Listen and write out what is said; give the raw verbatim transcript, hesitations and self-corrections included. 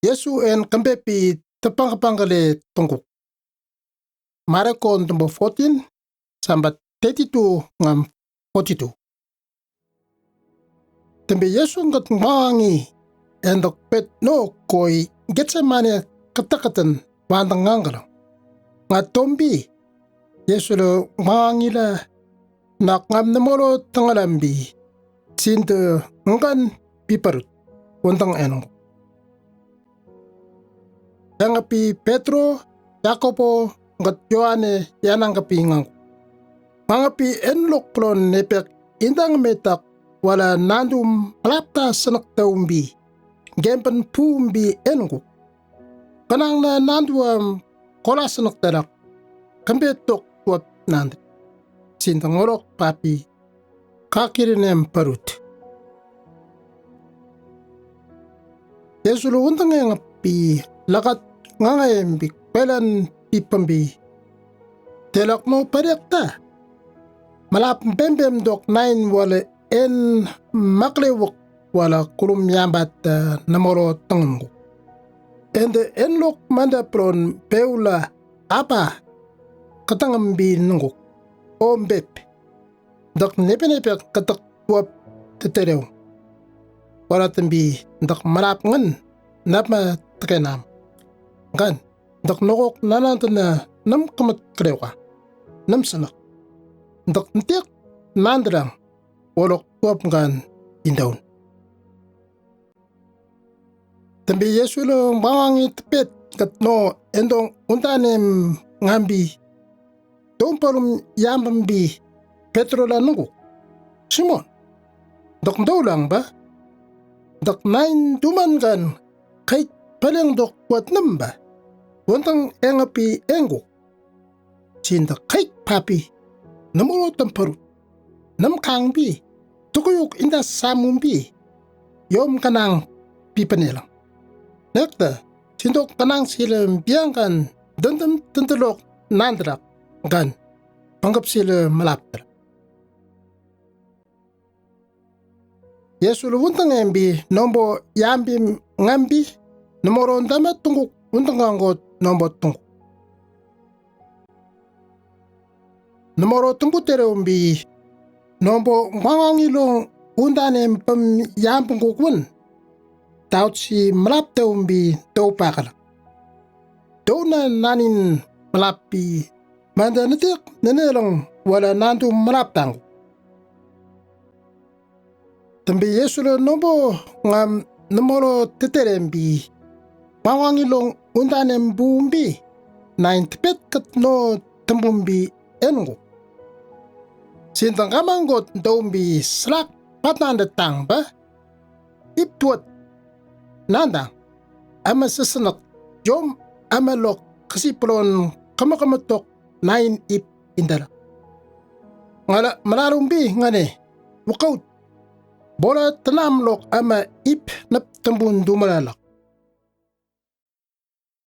Yesu en kembebi tepangkepangkele tungkuk. Mareko number fourteen, samba thirty-two ngam forty-two. Tembi Yesu ngat ngbangi, en dok pet no koi Getsemane katakatan wantang ngangalang. Ngat tombi, Yesu lo ngbangi la, nak ngam nemolo tangalambi, sinte ngan bi parut, wantang enung. Engapi Petro, Yakobo, ngat Yohane, yanangkapi ngang. Mangapi enlok plon nepek indang metak wala nandu malapta senak taumbi, gempen pumbi enung. Kanang na nandu am kola senak telak, kembe tok wap nandi. Sinte ngolok papi kakirinem parut. Yesu lo wantang engapi lakat ngangaembi kwelan pipambi. Telak no padekta. Malap bembem dok nain wala en maklewuk wala kulum yambat, eh, nemolo tangamku. Ende enlok manda plon peula apa katangambi nungkuk. Om bep. Dok nepe-nepe katak wap teterew. Wala tembi dok malap ngan napma tekenam. Ngan dok nokok nanantana nam kemet kerewa. Nam senak. Dok ntik nandrang wolok wap ngan indaun. Tembi Yesu lo ngbangi tepet kat no endong undanem ngambi. Dom palum yambambi Petro la nungkuk. Simon, dok ndaulang ba? Dok nain duman ngan kait paleng dok wat nem ba? Wantang engapi engkuk. Sinte kait papi, nemolo tamparut. Nam kangbi, tukuyuk inda samumbi. Yom kanang pipanelang. Nekta, sinte kanang sile biang ngan dendem dendelok nandrak ngan pangkap sile malapter. Yesu lo wantang embi nombo yambi ngambi, nemoro ndama tungkuk wantang ngangot nombo tungkuk. Nemoro tumbu terembi, nombo ngbangi long undanem pem yambungkuk wan. Taut si malap taumbi tau pakala. Tau na nanin malapbi, manda netik nenelang wala nandu malap tangkuk. Tembi Yesu lo nombo ngam nemolo teterembi. Ngbangi long undanem bumbi. Nain tepet kat no tembumbi engo. Sinte ngamang got ndaumbi selak patnanda tang ba. Ip tuat nandang. Ama sesenak yom ama lok kesi pelon kama-kama tok nain ip indala. Ngala malalumbi ngane wakaut. Bola tanam lok ama ip nap tembun dumalalak.